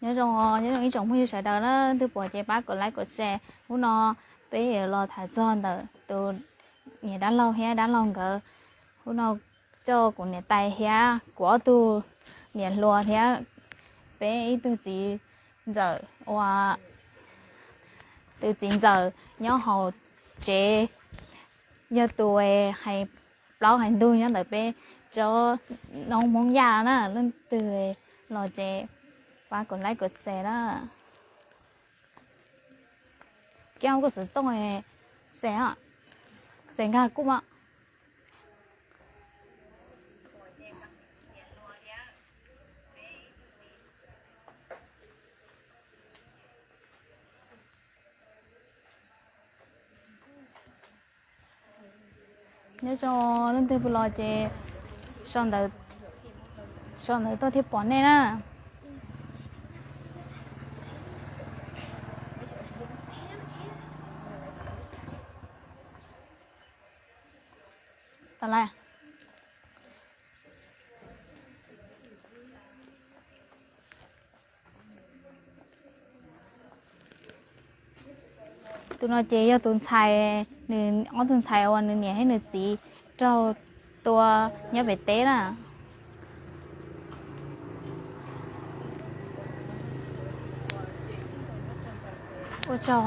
Nyob zoo, nyob zoo ib tsoom phooj ywg sawv daws na, leej twg pom ces pab kom like kom share. Hnub no peb yuav los tham txog ntawm tus niam dab laug thiab dab laug nkawd. Hnub no coj kuv niam tais thiab kuv ob tug niam hluas thiab peb ib tug txiv ntxawm uas tus txiv ntxawm nyob hauv tsev, yog tus hais plaub hais ntug nyob ntawm peb tsob noob Hmoob Yaj na. Leej twg los ces pab kom like kom share na. Koj xov tooj, share, share nkag kuj mas. Nyob zoo, leej twg pw los ces sau ntawv tuaj thiaj pom nej na. Tus no ces yog tus ntxhais, nws ob tug ntxhais uas nws niam thiab nws txiv raug tua nyob pem teb na. Ua tsaug,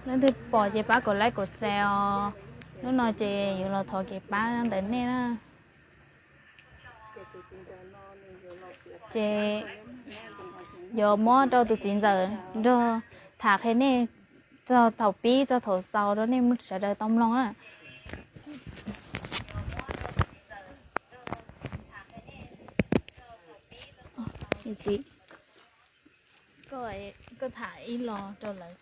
leej twg pom ces pab kom like kom share os. Hnub no ces yuav los thov kev pab ntawm nej na. Ces yuav muab rau tus txiv ntxawm nrog tham qhia nej txog thaum pib txog thaum xaus rau nej sawv daws tau mloog na. Koj tham ib los rau lawv.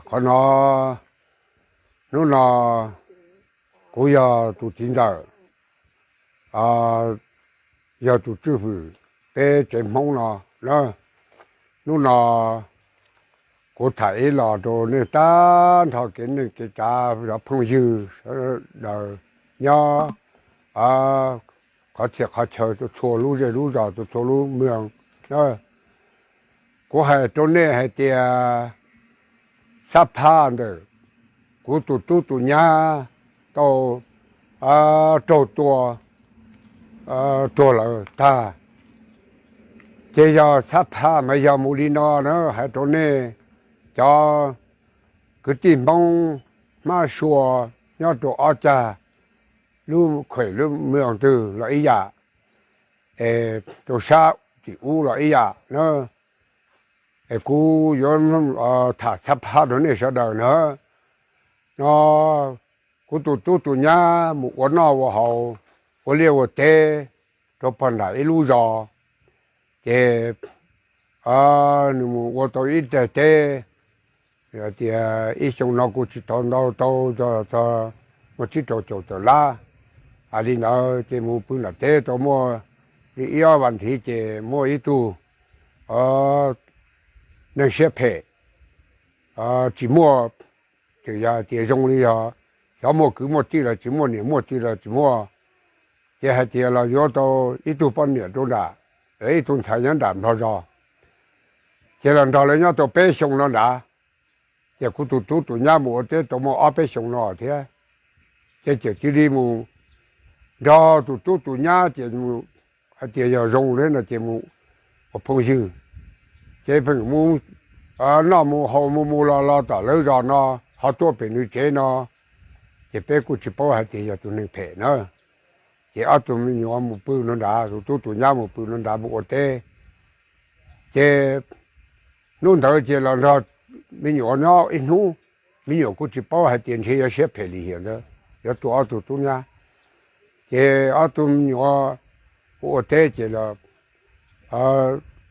Qhov no, hnub no kuv yog tus txiv ntxawm, yog tus tswj hwm peb tsev Hmoob no na. Hnub no kuv tham ib los rau nej tag nrho kev neej kev tsav, cov phooj ywg sawv daws nyob qhov txhia qhov chaw, txhua lub zej lub zos, txhua lub moos na. Kuv hais rau nej hais tias xab phaj ntawm kuv tus tub tus nyab tau raug tua tuag lawm tag. Ces yog xab phaj mas yog mus li no na, hais rau nej cov kwv tij Hmoob hmab sua nyob rau ob cag lub khuem lub moos twg los ib yam, rau sab tim ub los ib yam na. Es kuv yuav tham xab phaj rau nej sawv daws na. No kuv tus tub tus nyab mus ua noj ua haus, ua liaj ua teb rau pog nram ib lub zos, ces nws mus ua tau ib daim teb, tias ib xyoo no kuj tsis tau ntau, tau txog muaj tsib rau caum tawm lab. Hais li ntawd ces mus pw nram teb tau muaj li ib ob vas thiv ces muaj ib tug neeg siab phem tsis muaj, tseem yog hais tias zoo li yog xyov muaj kwv muaj tij los tsis muaj, niam muaj txiv los tsis muaj, ces hais tias los yuav tau ib tug poj niam rau nram, ib tug ntxhais nyob nram Nplog zos. Ces los nrog lawv nyob tau peb xyoo no nrad, ces kuv tus tub tus nyab mus ua teb tau muaj ob peb xyoo no thiab, ces txawm cia li mus nrog tus tub tus nyab ces hais tias yog zoo li no ces mus ua phooj ywg, ces pheej mus noj mus haus mus mus los los tom lawv zos no, ho tuaj pem nws tsev no, ces peb kuj tsis paub hais tias yog tus neeg phem na. Ces ob tug me nyuam mus pw no nrad, tus tub tus nyab mus pw no nrad mus ua teb. Ces hnub ntawd ces los nrog me nyuam nyob ib hnub, me nyuam kuj tsis paub hais tias ntshe yuav siab phem li hiam ntawd yuav tua ob tug tub nyab. Ces ob tug me nyuam ua teb ces los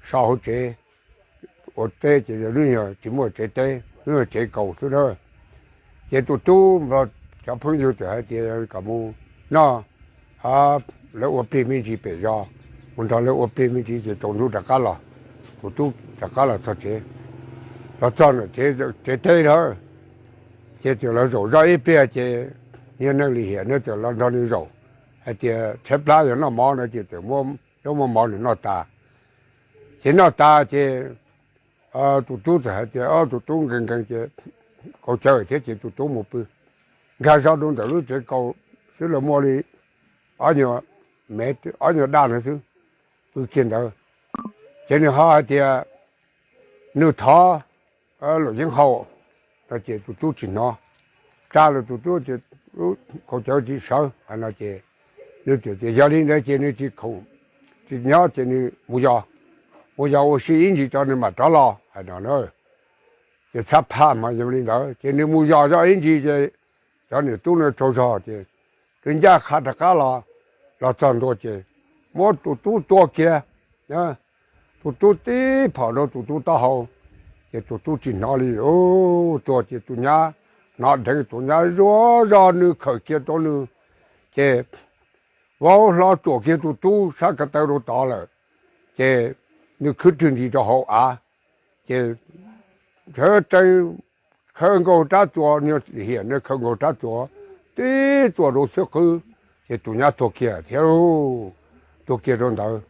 so hauv tsev, ua teb ces lub nyuag tsis muaj tsev teb. tsev kaus xwb na. Ces tus tub, cov phooj ywg txawm hais tias kom mus noj, lawv ua plig me ntsis pem zos, mus nrog lawv ua plig me ntsis ces tsaus ntuj rov qab los. Tus tub rov qab los txog tsev, los txog ntawm tsev teb lawm, ces txawm los zaum zoj ib pliag ces niag neeg lim hiam no txawm los nrog nws zaum hais tias tshaib plab yog noj mov no ces txawm muab mov nws noj tas. Ces noj tas ces tus tub txawm hais tias, tus tub nkees nkees ces kaus cawv thiab ces tus tub mus pw, nkag zog rau ntawm lub tsev kaus xwb los muaj li ob nyuag daj no xwb, pw kiag ntawd. Ces nws ho hais tias nws thov luam yeeb hau no ces tus tub tsis hnov, tsa lawm tus tub ces kaus cawv tsis sawv hais no ces nws txawm tias yog li ntawd ces nws tsis khoom tsis nyob ces nws mus yos, mus yos ua si ib ntsis tso nws mam rov los hais no na. Ces txhab phaj mas yog li ntawd ces nws mus yos zoj ib ntsis ces cov niam tub no tsaug zog ces nws ncaj qha rov qab los, los txog ntua ces muab tus tub tua kiag. Tus tub tib phom rau tus tub taub hau, ces tus tub tsis hnov li, tua ces tus nyab hnov dheev, tus nyab zuag zog nws khawm kiag rau nws, ces vau hlo tsuam kiag tus tub sab ko taw rau tod lawm, ces nws khwb rwg nti rau hauv av, ces sawv tsees khawb nkaus rab txuas, niag lim hiam no khawb nkaus rab txuas tib txuas rau xwb qwb, ces tus nyab tuag kiag thiab lauj. Tuag kiag rau ntawd,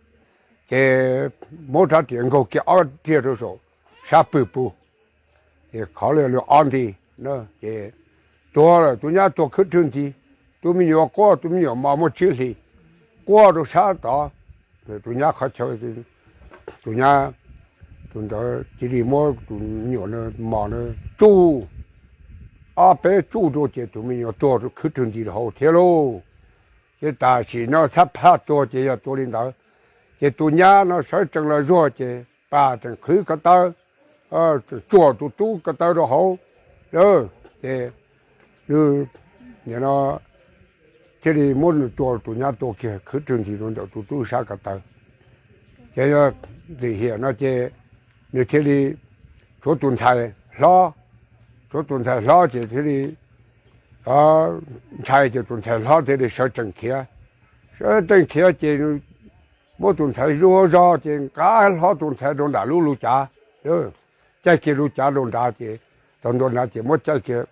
ces muab rab riam nkaug kiag ob riag rau saum sab pwg pus, ces khov li lus ob nti, ces tuag lawm, tus nyab tuag khwb rwg nti, tus me nyuam quaj, tus me nyuam mos muaj tsib hlis, quaj rau sab tod, tus nyab qhov chaw, tus nyab, tus ntawd cia li muab tus me nyuam mos na tsuj ob peb tsuj rau ces tus me nyuam tuag khwb rwg nti rau hauv thiab lauj. Ces tam sim no txhab phaj tuag ces yog tuag li ntawd, ces tus nyab no sawv tsees los zuag ces pas tseem qhwv ko taw, tsuam tus tub ko taw rau hauv, ces nws thiaj li muab nws tua, tus nyab tua kiag khwb rwg nti rau ntawm tus tub sab ko taw. Ces lim hiam no ces nws thiaj li tshuav tus ntxhais hlob, tshuav tus ntxhais hlob ces thiaj li ntshai ces tus ntxhais hlob thiaj li sawv tsees khiav. Sawv tsees khiav ces muab tus ntxhais zuag zog ces nqa hlo tus ntxhais rau nram lub lub cav, caij kiag lub cav rau nrad ces tau ntua nrad ces muab caij kiag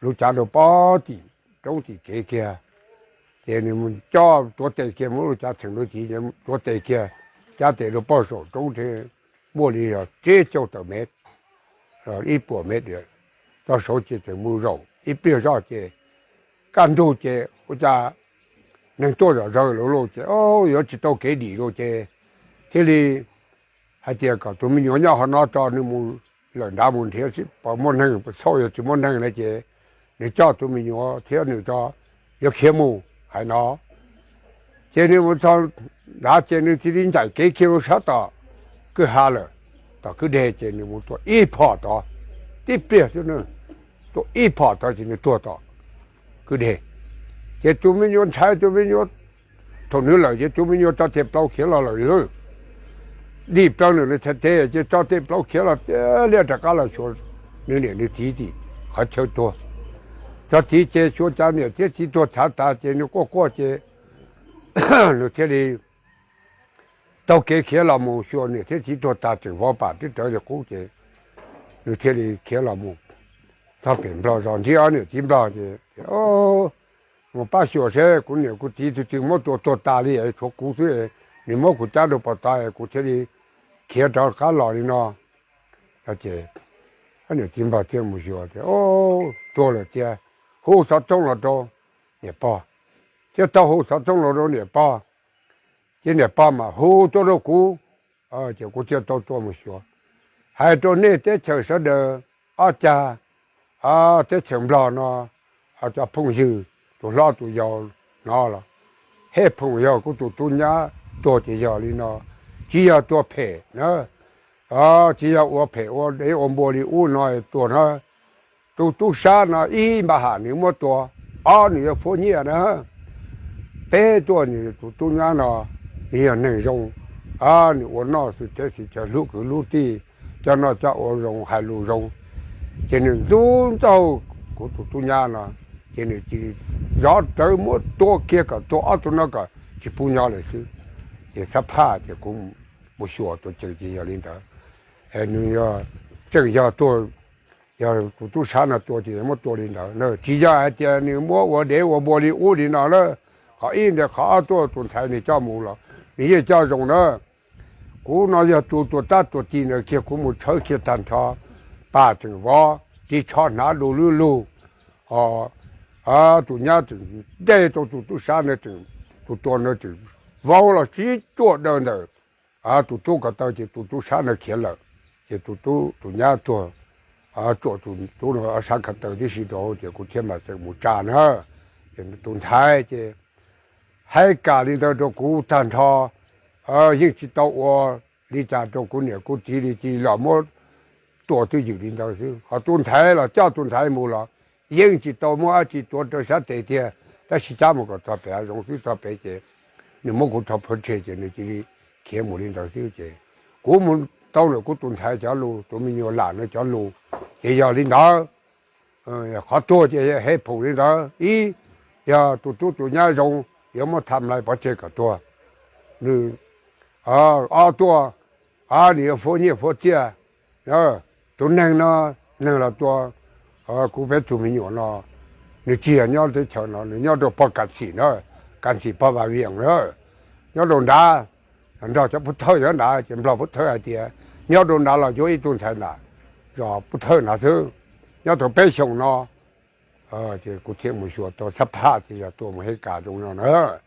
lub cav rau pob tim roob tim kev kiag. Ces nws coj tuav tes kiag, muab lub cav txheem rau tid, tuav tes kiag, cab tes rau pob saum roob, muaj li yog tsib caug tawm mev, ib puas mev, txog saud ces txawm mus zaum ib pliag zoj ces kaj ntug ces ua cas neeg tuaj zom zaws lawm lauj, ces yuav tsis tau kev dim lauj ces thiaj li hais tias kom tus me nyuam nyob qhov no tso, nws mus lawm nrad mus nrhiav seb puas muaj neeg, puas txhauj, yog tsis muaj neeg na ces nws coj tus me nyuam thiab nws tso, yuav khiav mus hais no. Ces nws mus txog nrad ces nws cia li ncaim kev kiag rau sab tom kwj ha lawm, tom kwj deg ces nws mus tua ib phom tod, tib pliag xwb, tua ib phom tod ces nws tuag tom kwj deg. Ces tus me nyuam ntshai, tus me nyuam, thaum nws lawm ces tus me nyuam tso tes plaub khiav los lawm. Dim plaws nws li txhais tes ces tso tes plaub khiav los tiag liaj rov qab los xyuas nws niam nws txiv tim qhov chaw tuag. Txog tid ces xyuas cas niam thiab txiv tuag txhav tas ces nws quaj quaj ces nws thiaj li taug kev khiav los mus xyuas niam thiab txiv tuag tas tseem vov pam twb rawv li qub ces nws thiaj li khiav los mus txog pem Nplog zos ntsib ob niam txiv Nplog ces, mus pab xyuas seb kuv niam kuv txiv twg twg muab tua tuag tas li, tshuav kuv xwb, nws muab kuv cab rau pov tas kuv thiaj li khiav rov qab los li no. Ces ob niam txiv Nplog thiaj mus xyuas tias, tuag lawm tiag, hu xov tooj los rau niam pog. Thiaj tau hu xov tooj los rau niam pog, ces niam pog mas hu tuaj rau kuv, ces kuv thiaj tau tuaj mus xyuas. Hais rau nej teb chaws sawv daws, ob cag teb chaws Nplog no, cov phooj ywg, tus hlob tus yau no los, hej phoom yog kuv tus tub nyab tuag ces yog li no, tsis yog tuag phem na, tsis yog ua phem ua dev ua npua li ub no tuag na. Tus tub sab no ib npa ham nws muab tua, ob nws yuav fuab nyiaj na. Peb tuaj nws tus tub nyab no, nws yog neeg zoo, nws ua noj xwm teb xwm chaw hlub kwv hlub tij, coj noj coj ua zoo hais lus zoo. Ces nws ntub ntxaug kuv tus tub nyab no, ces nws cia li zov rawv muab tua kiag kom tuag ob tug no kom tsis pub nyob lawm xwb. Ces xab phaj ces kuv mus xyuas tus cev ces yog li ntawd. Nws yog, tseem yog tuag, yog tus tub sab no tua ces muab tua li ntawd na, tsis yog hais tias nws muab ua dev ua npua li ub li no na. Qhov ib ntawd, qhov ob tuaj tus ntxhais nws coj mus los nws yeej coj zoo na. Kuv no yog tus tuag tab tuag tis ntawd kiag, kuv mus tshawb kiag tag nrho, pam tseem vov, ris tsho hnav du lub lug. Tus nyab tseem nte tau tus tub sab na, tus tua na tseem vau los sib tsuam daws ntawm tus tub ko taw ces tus tub sab na khiav lawm. Ces tus tub, tus nyab tuag, tsuam tus tub no ob sab ko taw tib si rau ces kuv thiaj mam txawm mus tsa na. Ces tus ntxhais ces hais kam li ntawd rau kuv tag nrho, yeej tsis tau ua li cas rau kuv niam kuv txiv li, cia li los muab tua twj ywm li ntawd xwb. Ho tus ntxhais los coj tus ntxhais mus los yeej tsis tau muab dab tsi tuav rau sab tes tiag, tab sis cab mus kom txog pem hav zoov xwb, txog pem ces nws muab kuv rho pov tseg ces nws cia li khiav mus li ntawd xwb. Ces kuv mus tau ntawm kuv tus ntxhais cov lus, tus me nyuam lam no cov lus, ces yog li ntawd. Qhov tuag ces hev phoom li ntawd. Ib, yog tus tub tus nyab zoo, yuav muab tham lais pov tseg kom tuag. Nws, ob tuaj, nws yuav fuab nyiaj fuab txiaj. Tus neeg no, neeg los tua kuv peb tug me nyuam no, nws tsis yog nyob teb chaws no, nws nyob rau pog Kam Xim na, Kam Xim pog Vam Viam na, nyob rau nrad, nrog cov Pub Thawj nyob nrad. Ces nplog Pub Thawj hais tias nyob rau nrad los yuav ib tug ntxhais ntawm zos Pub Thawj nrad xwb, nyob tau peb xyoos no. Ces kuv thiaj mus xyuas tau xab phaj ces yog tuaj mus hev kam zoo no na.